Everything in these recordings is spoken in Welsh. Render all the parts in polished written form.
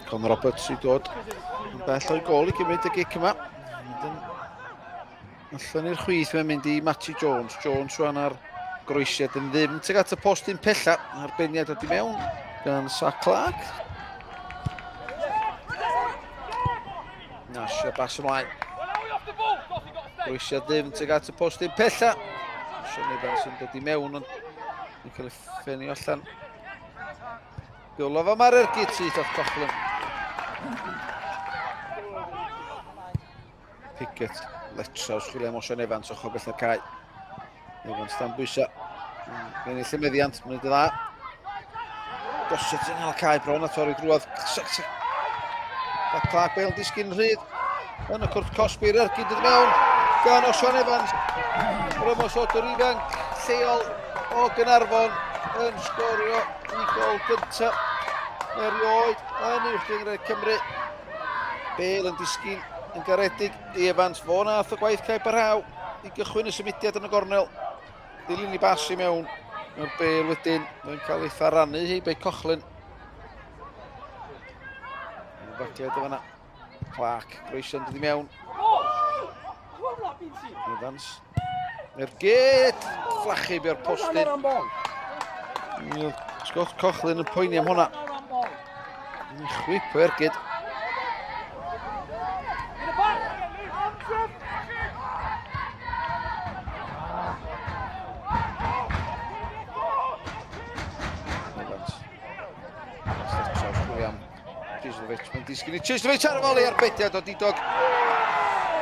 Conor Roberts i dod yn bell o'i gol i gymryd y gic yma. Allan i'r chwith mae'n mynd i Matty Jones. Jones rwan ar groesiad yn ddim tuag at y postyn pella. Arbenniad o di mewn gan Sa Clark. Nash a bas ymlaen. Groesiad ddim tuag at y postyn pella. Sean Evans yn dod i mewn ond yn cael ei ffenio allan. Golofa mae'r ergyd syth off Coughlin. Pickett, Letraws, chwilio am Osian Evans, ochr bell o'r cae. Evans dan bwysau. Ennill y meddiant, mae'n dda. Gossett yn cael cae bron a torri drwodd. Mae Clark Bale yn disgyn rhydd. Yn y cwrt cosbi, yr ergyd yn mewn gan Osian Evans. Yr ymosodwr ifanc lleol o Gynarfon yn sgorio i gol gyntaf erioed yn uwch gynghrair Cymru. Bale yn disgyn yn garedig i Evans. Fo nath y gwaith cael barhau i gychwyn y symudiad yn y gornel. Dilyn i bas i mewn. Mae'r Bale wedyn yn cael ei tharannu hi bei Cochlin. Fagliad o fanna. Clark, groeso'n dod i mewn. Evans. Mae'r gyd fflachu bio'r postyn. Scott Cochlin yn poeni am hwnna. Yn chwip o ergyd. Evans. Chislovic, mae'n disgyn i Chislovic ar y foli arbediad o didog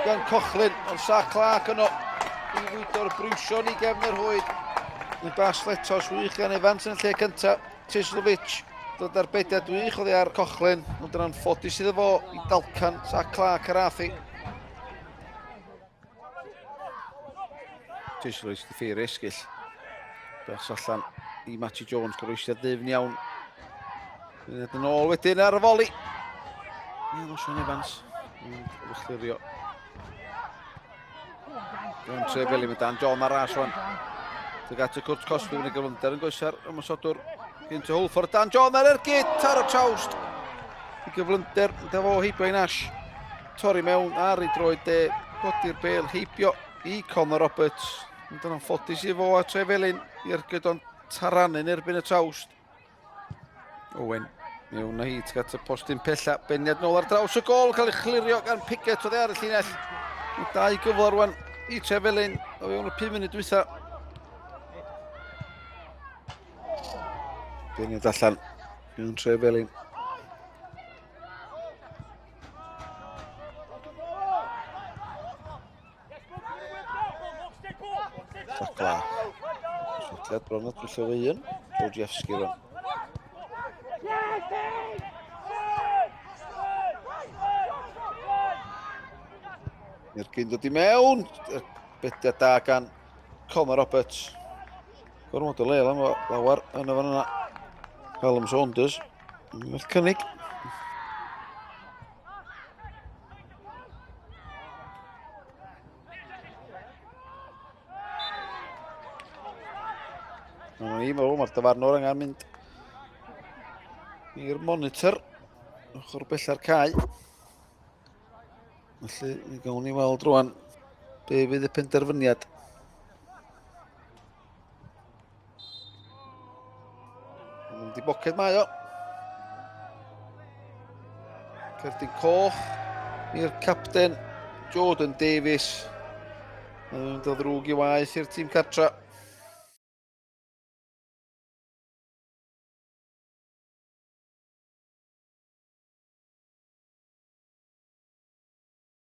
gan Cochlin, ond Sa Clark yno i fwydo'r briwsion i gefn yr hwyd. Yn bas letos wych gan Evans yn y lle cyntaf. Chislovic dod arbediad wych oddi ar Cochlin, ond yn anffodus iddo fo i dalcan Sa Clark ar athi. Jason Lewis di ffeiri esgyll. Bas allan i Matty Jones, goroesiad ddyfn iawn. Mynd yn ôl wedyn ar y foli. Ie, no, Sean Evans. Yn chlirio. Gan Trefeli, mae Dan John ar ras rwan. Tuag at y cwrt cosbi, mae'n gyflymder yn goesa'r ymosodwr. Gynt o Hwlffordd, Dan John ar ergyd, tar o trawst. I gyflymder, da fo heibio i Nash. Torri mewn ar ei droed de, codi'r bel heibio i Conor Roberts. Ond yn anffodus i fo a Trefelin i ergyd ond taranu'n erbyn y trawst. Owen, mewn na hi, at y postyn pella, beniad nôl ar draws y gol, cael ei chlirio gan Pickett oddi ar y llinell. Mae dau gyfle rwan i Trefelin o fewn y 5 munud dwytha. Beniad allan gan Trefelin. Tacla. Sotliad bron at dwyllo fe un. Georgievski rwan. I'r gyn dod i mewn. Bediad da gan Conor Roberts. Gormod o le lan lawar yn y fan yna. Callum Saunders. Mae'n cynnig. Dyna ni, mae'r dyfarnwr angen mynd i'r monitor ochr bella'r cae. Felly, mi gawn ni weld rwan be fydd y penderfyniad. Mynd i boced mae o. Cerdyn coch i'r capten Jordan Davies. Mae'n mynd o ddrwg i waith i'r tîm cartra.